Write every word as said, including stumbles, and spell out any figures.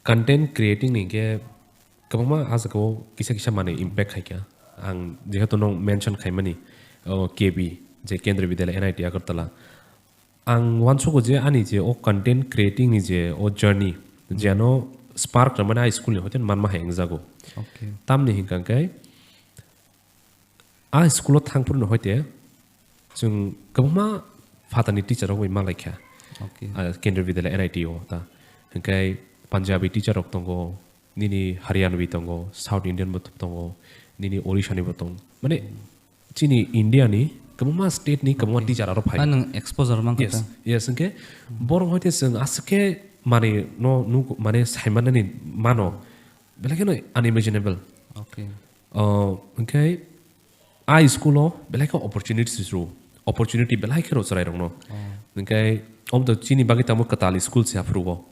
Content creating ni khe kwbangma ah jagao kisa kisa manwi impact khaikha. Ang jehetu nwng mention khaimani, o, K B, je Kendriya Vidyalaya N I T Agartala. Ang uansugo je ani je o content creating ni je o journey, je ano spark rwmani a school ni hoite manma hai wngjago. Okay. Tamni hinkha khe a school o thang phuru no hoite chwng kwbangma phatani teacher rok bai malaikha. Okay. Ah, Kendriya Vidyalaya N I T o ta. Hinkhe Punjabi teacher rok tongo, nini Haryanvi tongo, South Indian bo tongo, nini Orissa ni bo tongo. Mane chini India ni kwbangma state ni kwbangma teacher aro phai. Ah, nwng exposure mankha. Yes, ta? Yes, hinkhe borok hoite chwng aswk khe mani no nuk mane saimanani mano. Belai kheno unimaginable. Okay. Oh, hinkhe a school o belai khe opportunities rw, opportunity belai khe rw chwrai rokno. Oh. Hinkhe omo to chini bagwi tamo kwtal school se aphuru o.